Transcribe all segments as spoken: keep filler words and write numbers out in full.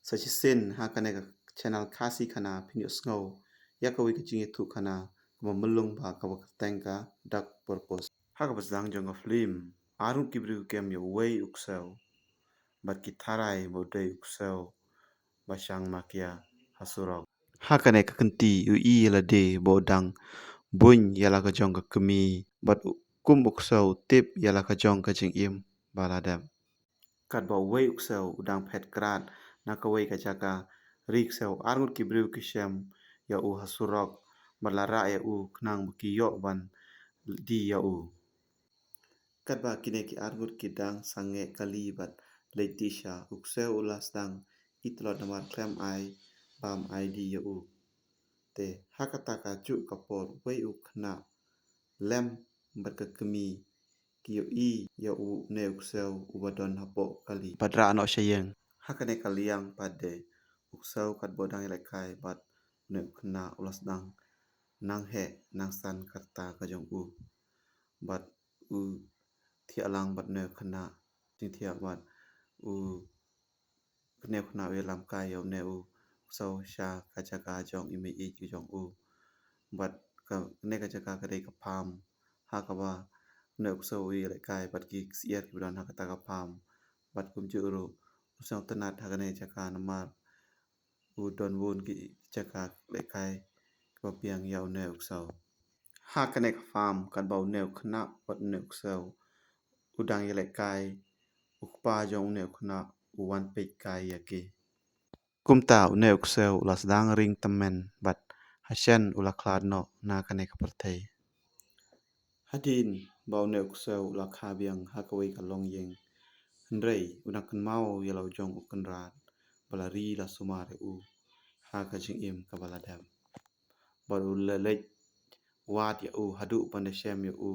Sa shisien ha kane ka channel Khasi Khana phin ïohsngew ïa kawei ka jingïathuhkhana kaba mlung bha kaba kyrteng ka Dark Purpose. Ha kaba sdang jong ka film, arngut ki briew ki kem ïa uwei u ksew bad ki tharai ba u dei u ksew ba shang makia ha surok. Ha kane ka kynti u i ïa lade ba u dang buiñ ïa la ka jong ka kmie bad kum u ksew u tip ïa la ka jong ka jingim ba la dep. Katba uwei u ksew u dang phet krad na kawei ka jaka, ri ksew arngut ki briew ki shem ïa u ha surok bad la rah ïa u khnang ba ki ïoh ban die ïa u. Katba kine ki arngut ki dang sangeh kali bad leit die sha, u ksew u la sdang itynnad namar khlem ai bam ai die ïa u. Te ha kata kajuh ka por uwei u khynnah lem bad ka kmie ki ïohi ïa une u ksew uba don hapoh kali bad rah noh sha ïing. Ha kane ka liang pat de u ksew katba u dang ïalehkai bad une u khynnah u la sdang nang heh nang san ka rta ka jong u bad u thiah lang bad une u khynnah, jingthiah bad u khynnah u ïalam kai ïa une u ksew sha ka jaka jong i mei ïeit ka jong u. Bad kane ka jaka ka dei ka farm ha kaba une u ksew u ïalehkai bad ki ksiar kiba don ha kata ka farm. Bad kumjuh ruh u sngewtynnad ha kane ka jaka namar u don bun ki jaka lehkai kiba biang ïa une u ksew. Ha kane ka farm katba une u khynnah bad une u ksew u dang ïalehkai, u kpa jong une u khynnah u wan peit kai ïa ki. Kumta une u ksew u la sdang ring tymmen bad hashen u la khlad noh na kane ka pyrthei. Hadien ba une u ksew u la kha biang ha kawei ka longïing, hynrei u dang kynmaw ïa la u jong u kynrad ba la ri la sumar ïa u ha ka jingim kaba la dep. Bad u la leit wad ïa u haduh ban da shem ïa u.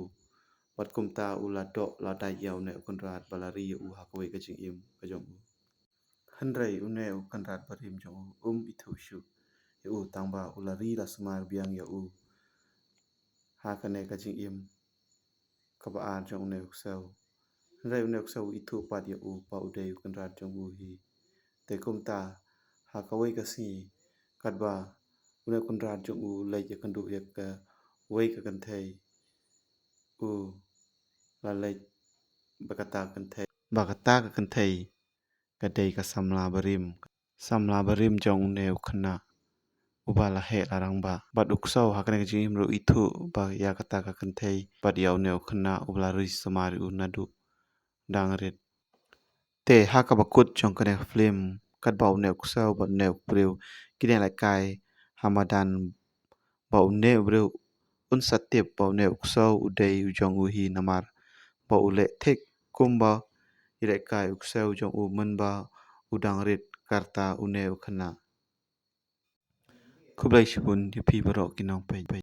Bad kumta u la doh la dait ïa une u kynrad ba la ri ïa u ha kawei ka jingim ka jong u. Hynrei une u kynrad barim jong u um ithuh shuh ïa u tangba u la ri la sumar biang ïa u ha kane ka jingim kaba ar jong une u ksew. Hynrei une u ksew u ithuh pat ïa u ba u dei u kynrad jong u hi. Te kumta ha kawei ka sngi katba une u kynrad jong u u leit ïakynduh ïa kawei ka kynthei, u la leit bad kata ka kynthei, bad kata ka kynthei ka dei ka samla barim, samla barim jong une u khynnah uba la heh la rangbah. Bad u ksew ha kane ka jingim ruh u ithuh ba ïa kata ka kynthei bad ïa une u khynnah uba la ri sumar ïa u naduh dang rit. Te ha kaba kut jong kane ka film, katba une u ksew bad une u briew ki dang ïalehkai ha madan, ba une u briew un sa tip ba une u ksew u dei u jong u hi namar ba u leh thik kumba ïalehkai u ksew jong u mynba u dang rit ka rta une u khynnah. Khublei shibun ïa phi baroh ki nongpeit.